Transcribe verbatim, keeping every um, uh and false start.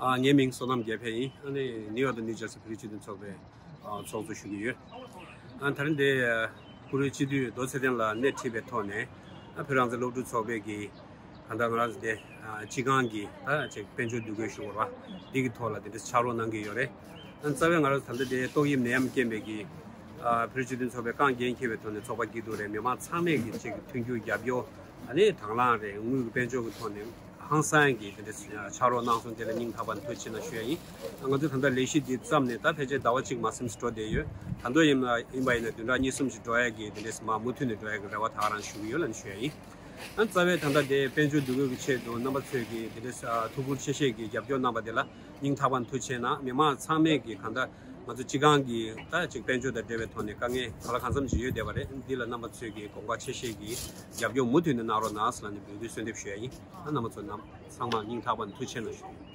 ཨ། ངའི་མིང་བསོད་ནམས་རྒྱལ་ཕན་ཡིན། ཨ་ནི་ནིའུ་ཡོག་དང་ནིའུ་ཇར་སི་བོད་རིགས་སྤྱི་མཐུན་ཚོགས་པའི་ཨ་ཚོགས་གཙོ་ཞུ་གི་ཡོད། ཨ། ད་རིང་འདི་ཨ་བོད་རིགས་སྤྱི་འཐུས་རྡོ་ཚེ་བརྟན་ལགས་སྣེ་ཁྲིད་པའི་ཐོག་ནས། ཨ། བོད་རང་བཙན་སློབ་ཕྲུག་ཚོགས་པའི་གི་ད་ལྟ་ང་རང་ཚོ་དེ་ཨ་སྤྱི་ཁང་གི་ད་ཅིག་དཔལ་འབྱོར་འདུ་འགོད་ཞུ་དགོས་ར། འདི་གི་ཐོག་ལ་དེ་འདྲ་ཕྱག་རོགས་གནང་གི་ཡོད་རེད། ཨ། རྩ་བའི་ང་རང་ཚོ་ད་ལྟ་དེ་ཏོག་དབྱིབས་ནད་ཡམས་རྐྱེན་པས་གི་ཨ་བོད་རིགས་སྤྱི་མཐུན་ཚོགས་པའི་རྐང་འགན་འཁྱེར་བའི་ཐོག་ནས་ཚོགས་པ་སྐྱིད་སྡུག་རེད། མི་མང་ཚང་མས་གི་ཅིག་མཐུན་འགྱུར་རྒྱབ་སྐྱོར། ཨ་ནི་དང་བླངས་རེད། དངུལ་གི་དཔལ་འབྱོར་གི་ཐོག་ནས་ཧང་སང་གི་དེ་འདྲ་ཕྱག་རོགས་གནང་སོང་། དེ་ལ་སྙིང་ཐག་པ་ནས་ཐུགས་རྗེ་ཆེ་གནང་ཞུ་ཡ་ཡིན། ང་ཚོ་ད་ལྟ་ལས་གཞི་འདི་བརྩམས་ནས་ད་ཕལ་ཆེར་ཟླ་བ་གཅིག་མ་ཟིན་ཙམ་འགྲོ་བསྡད་ཡོད། ད་དུང་ཡིན་ན་ཡིན་པ་ཡིན་ན་བདུན་ཕྲག་གཉིས་གསུམ་ཞིག་འགྲོ་ཡ་གི་དེ་འདྲས་མ་མུ་མཐུད་ནས་འགྲོ་ཡ་གི་རེ་བ་ད་ག་རང་ཞུ་གི་ཡོད་ལབ་ནས་ཞུ་ཡ་ཡིན། ཨ། རྩ་བའི་ད་ལྟ་དེ་དཔལ་འབྱོར་འདུ་འགོད་ཀྱི་ཆེད་དུ་རྣམ་པ་ཚོས་ཀྱི་དེ་འདྲས་ཨ་ཐུགས་ཁུར་ཆེ་བཞེས་ཀྱི་རྒྱབ་སྐྱོར་གནང་པ་དེ་ལ་སྙིང་ཐག་པ་ནས་ཐུགས་རྗེ་ཆེ་གནང་། མི་མང་ཚང་མས་ཀྱི་གང་ལྟར་ང་ཚོ་སྤྱི་ཁང་གི་ད་ཅིག་དཔལ་འབྱོར་དང་འབྲེལ་བའི་ཐོག་ནས་དཀའ་ངལ་གང་ལ་གང་འཚམ་ཅིག་ཡོད་བསྡད་པ་རེད། འདི་ལ་རྣམ་པ་ཚོས་ཀྱི་དགོངས་པ་ཆེ་བཞེས་ཀྱི་རྒྱབ་སྐྱོར་མུ་མཐུད་ནས་གནང་རོགས་གནང་ཟེར་ལབ་ནས་འབོད་སྐུལ་གསོལ་འདེབས་ཞུ་ཡ་ཡིན། ཨ། རྣམ་པ་ཚོ་རྣམ་ཚང་མ་སྙིང་ཐག་པ་ནས་ཐུགས་རྗེ་ཆེ་གནང་ཞུ་ཡ་ཡིན།